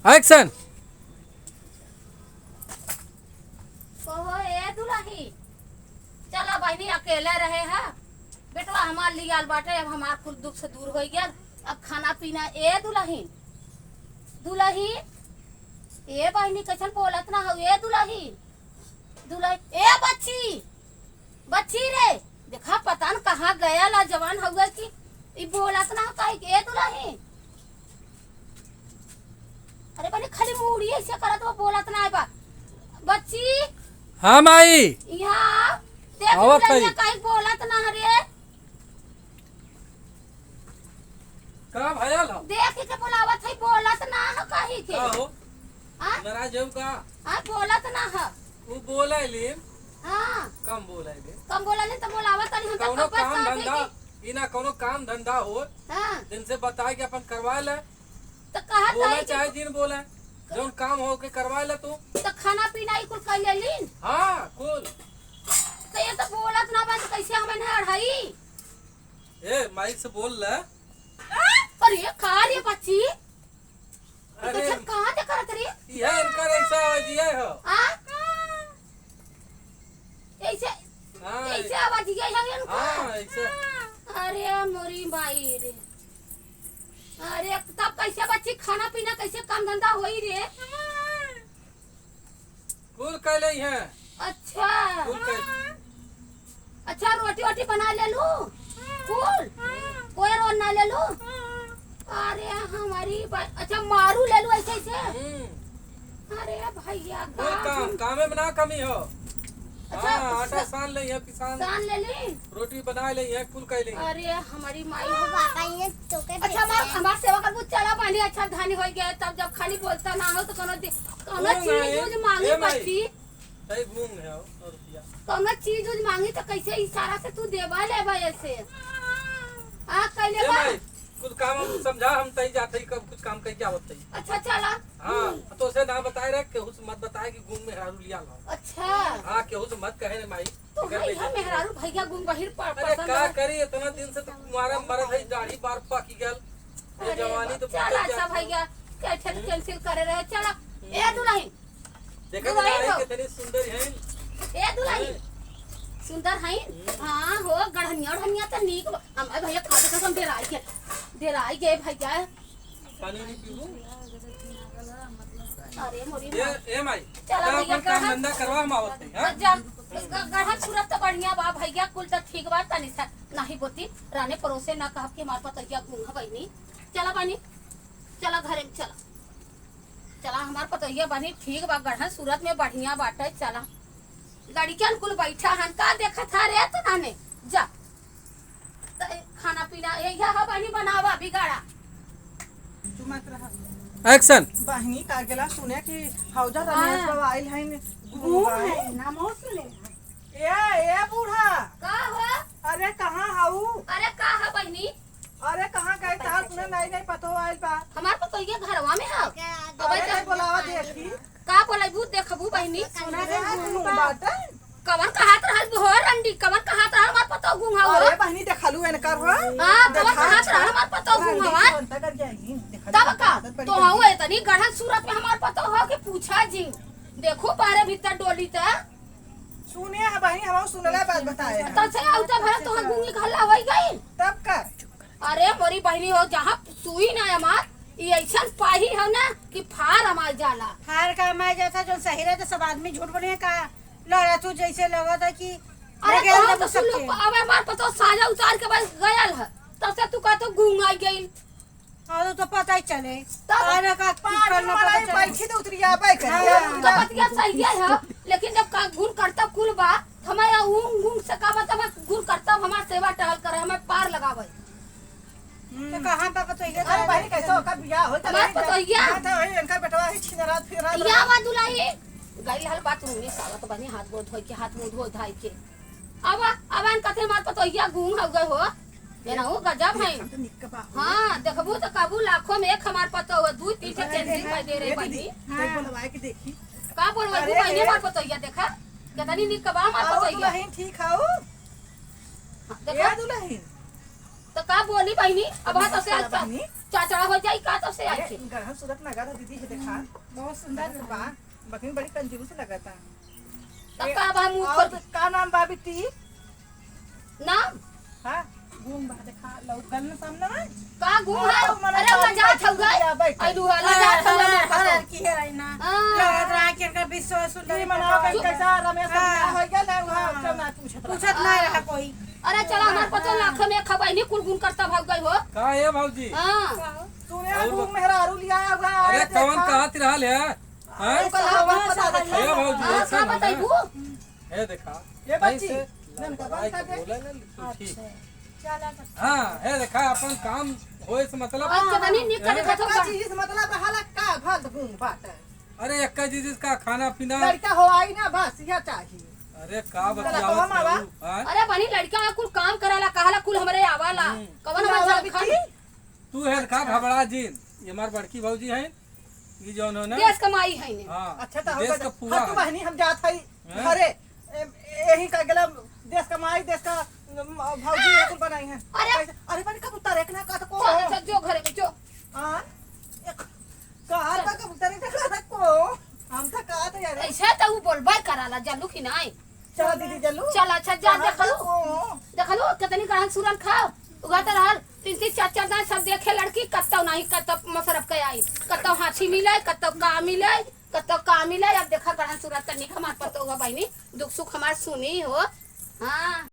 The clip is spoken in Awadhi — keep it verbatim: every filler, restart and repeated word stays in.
Action। कहो ए दुलही, चला बहिनी, अकेले रहे है, बेटवा हमार लियाल बाटे, अब हमार कुल दुख से दूर होइ गया। अब खाना पीना, ए दुलही, दुलही, ए बहिनी, कैसन बोलत ना हो, ए दुलही, दुलही, ए बच्ची, बच्ची रे, देखा पता न कहाँ गया ला जवान हउआ कि ई बोलत ना हो काहे के, ए दुलही। अरे बने खाली मुड़ी ऐसे करत हो, बोलत ना है बा। बच्ची। हाँ माई। यहाँ देख आवत दुलहिया है। काहे बोलत ना है रे। का भयल हो? देख के बोलावत है, बोलत ना हो काहे के। का हो? हाँ? नाराज हो का? हाँ, बोलत ना हो। वो बोले लीन। हाँ। कम बोले लीन। कम बोले लीन तो बोलावत नहीं हम तो कौनो कब काम साथ है धंधा, कि ई ना कौनो काम धंधा हो, हाँ। जिनसे बताए कि अपन करवा ले। तो कहा बोले चाहे कि चाहे जिन बोले, जौन काम हो के करवा ले तू। तो खाना पीना ई कुल कर ले लीन। हाँ, कुल। तो ये तो बोलत ना बा, तो कैसे हमें ना अढ़ाई? ए, माइक से बोल ले। अरे, का रे बच्ची? अरे, इधर कहाँ से करत रे? यह इनका ऐसा आवाज ये हो। आ? ऐसे, हाँ। ऐसे आवाज ये है इनका? हाँ, ऐसे। अरे, मोरी माई रे। अरे, तब कैसे बच्ची खाना पीना, कैसे काम धंधा होई रे? कुल कइ लेइहैं। अच्छा। कुल कइ अच्छा, रोटी वोटी बना ले लू? कुल? कोई रोन ना ले लू? अरे हमारी बा-, अच्छा, मारू ले लू ऐसे ऐसे? हम्म। अरे भैया, कुल का काम, हम कामे में ना कमी हो। अच्छा, हाँ, आटा सा-, सान लेइहैं, पिसान। सान ले ली? रोटी बना लेइहैं, कुल कइ लेइहैं। अरे हमारी माई। ओ बाबा, ये तो के अच्छा, हमार, हमार सेवा करबू, चला बहिनी, अच्छा धानी होइ गया, तब जब खाली बोलता ना हो तो कोनो दे-, कोनो चीज उज मांगी ए माई, बच्ची। तई घूम है और रुपया। कोनो चीज उज मांगी तो कैसे इशारा से तू देबा लेबा ऐसे? आ, कैले ए बा? माई, कुछ काम हम समझा, हम तई जात हई, कब कुछ काम कइ के आवत हई। अच्छा, चला। हाँ, तो से ना बताए रहे, केहू से मत बताए कि घूम मेहरारू लिया लाओ। अच्छा। हाँ, केहू से मत कहे रे माई। तो एकर भाई बेइज्जती हम मेहरारू भैया गुम बहिर प-, अरे पसंद का है। करी, इतना दिन से तो कुंवारा मरत है, दाढ़ी बार पाकी गल। ये अरे जवानी तो चल, बीतल अच्छा जात है। भैया, कैंसिल, हम्म। कैंसिल करे रहे, चला। हम्म। ए दुलही। देखा दुलही दुलही हो। कितनी सुंदर है। ए दुलही। हैं? सुंदर है? हम्म। हाँ हो, गढ़निया, गढ़निया तो नीक बा। हम, ए भैया, खा के कसम डेराई गए, डेराई गए भैया। पानी नहीं पीबू? अरे मोरी ए, माँ। ए माई, चला जा भैया, अपन काम कहाँ? धंधा करवा, हम आवत हई, हाँ? जा, ग-, गढ़न सूरत तो बढ़िया बा भैया, कुल तो ठीक बा, तनी सा नहीं बोती, राने परोसे ना कहब कि हमार पतोहिया गूंगा बहिनी। चला बहिनी, चला घरे में चला। चला हमार पतोहिया बहिनी ठीक बा, गढ़न सूरत में बढ़िया बाटे, चला। लड़कियन कुल बैठा हन, का देखत हा रे तनाने? जा। त खाना पीना यही है, बहिनी बनावा, बिगाड़ा। चुमत रहा। Action। बहिनी का गेला सुने कि हौजा रमेश हाँ। बाबा आइल हैं, घूम घूम है, है। नामो सुने हैं। ए, ए बूढ़ा। का हो? अरे कहाँ हऊ? अरे का है बहिनी? अरे कहाँ गई? तार सुने नहीं, नहीं पतो आइल बा। हमार पतोहिया घरवा में है। अब अरे ऐसे नहीं बोलावा देखी। का बोलैबू, देखबू बहिनी? सुना दे, घूम बाटे। कवन कहात रहल हो रंडी, कवन कहात रहल हमार पतोह गूंगा हो? अरे बहिनी, देखलू एनकर हो? हाँ, कवन देखा कहात रहल हमार पतोह गूंगा हो? तब का? तो हऊ इतनी गढ़न सूरत में हमार पतोह हो कि पूछा जी। देखो बाहरे भीतर डोली त। सुने है बहिनी, हम सुनला बात बताए हैं। तब से आउ तब है तोहार गूंगी घल्ला होई गई। तब का? अरे मोरी बहिनी हो, जहाँ सुई ना हमार, ई ऐसन पाही हो ना कि फार हमार जाला। फार का हमार जाता, जो सही रहता सब आदमी झूठ बोले का? लड़ा तू जैसे लगत है कि अरे लगे तो अंदर हम तो सुन लो, सबके। अब हमार पतोह साजा उतार के बस गयल है, तब से तू कहतो गूंग आई गई। हाँ, तो, तो पता ही चले। तब अरे का पानी करना वाला पता ही चले। बैठी तो उतरिया, बैठ हाँ। गया। तो बतिया सही है, लेकिन जब का गुण करतब कुल बा, हमारे ऊंग ऊंग से का मतलब है, गुण करतब हमार सेवा टहल करे, हमें पार लगावे। तो कहाँ पर पतोहिया अरे करे? भाई, कैसे ओकर बियाह होई? हमार पतोहिया। हाँ, तो वही इनका बेटवा ही छिनरात फिरत या रहा। वा दुलही, गई हल बात रूमी सावत बनी, हाथ गोड़ धोई के, हाथ मुंह धो धाई के। अब, अब इन कथे हमार पतोहिया गूंग हो गए हो। ये ना हो, गजब है। देखा तो निक बा हो। हाँ, देखबू तो कबू लाखों में एक हमार पतोह हो, दू तीन ठे अरे, चेंजिंग कर दे रहे ए दीदी, बनी। तै बोलवाए के देखी। का बोलवाई अरे, बनी ए। हमार पतोहिया देखा, कितनी निक बा हमार आओ पतोहिया। दुलहिन, ठीक आओ। हाँ, देखा। ए दुलहिन। तो का बोली बहिनी? अब हाँ तब से आज बहिनी। चाचड़ा हो जाई का तब से आज अरे, से? गढ़न सूरत नगर है दीदी, है देखा। बहुत सुंदर बा। बहिनी बड़ी कंजूस लगता। तब ए, का बा मुंह और पर? का नाम बा बिट्टी? नाम? हाँ, घूम बा देखा, लौकल न सामने में। का घूम हाँ, है? तो मने अरे, सारी मजाक बैठी हउआ। दुनिया बैठी। आई दुहा, मजाक हउआ, हर, मजाक हर हउआ। लड़की है रही ना। हाँ। लड़त रहा कि इनका विश्वास सुंदर ई मनाओ का बहिनी। कैसा रमेश का हाँ। बियाह हो गया ना, वहाँ हाँ। क्यों ना पूछत पूछत रहा। नहीं रहा कोई। अरे, चला, हमार पतो लाख में खबाई नहीं, कुल गुण करता भाग गई हो। का है भौजी? हाँ। तूने और घूम मेहरारू लिया हुआ है, अरे, कौन देखा। कहत रहल है? हाँ? अरे, कौन कहत रहल है? ए भौजी, हाँ, ऐसा का ना बताइबू? है। ए देखा, ए बच्ची, ऐसे नंदवा लड़ाई का के दे। बोला ना, तू ठीक। अच्छा। चला तो। हाँ, है देखा, अपन काम होए से मतलब। और कितनी निक करे हैं? देखो का का। चीज मतलब रहला का भल घूम बाटे। अरे, एक्का चीज का खाना पीना। लड़का हो आई ना, बस यह चाहिए। अरे, का चला, बतियावत कहम आवा। रहू, हाँ? अरे बनी, लड़का कुल काम कराला, कहाला कुल हमरे आवाला। हम्म। कवन तू हमार आवा झारखंड? बिट्टी। तू है का अच्छा। घबरा जिन, ये हमार बड़की भौजी है, ये जौन हो ना। देश कमाई है ने। हाँ, अच्छा, तो देश हम का फुआ हाँ, तू है। बहनी, हम जात हई हैं? घरे। ए, यही का गेला देश कमाई, देश का, म, भौजी ये कुल बनाई है। अरे। कैसे? अरे, बड़ी कबूतर, एक ना का तो को चल, हो? चल, जो घरे में, जो। हाँ? एक, का, का कबूतर, एक ना का तो को? हम तो का तो यार। ऐसे तो वो बोलबे कराला, जल्लू की नाई। चला दीदी, चलू। चल, अच्छा, जा, कहाँ देखलू? तक हो? देखलू, कितनी गहन सूरन खाओ। उगा तो रहल, तीन, तीन, चार, चार दान सब देखे लड़की, कत्तो नहीं, कत्तो मसरफ के आई, कत्तो हाथी मिले, कत्तो का मिले, कत्तो का मिले। अब देखा गहन सूरन तनी हमार पतो हुआ बहिनी, दुख सुख हमार सुनी हो। हाँ।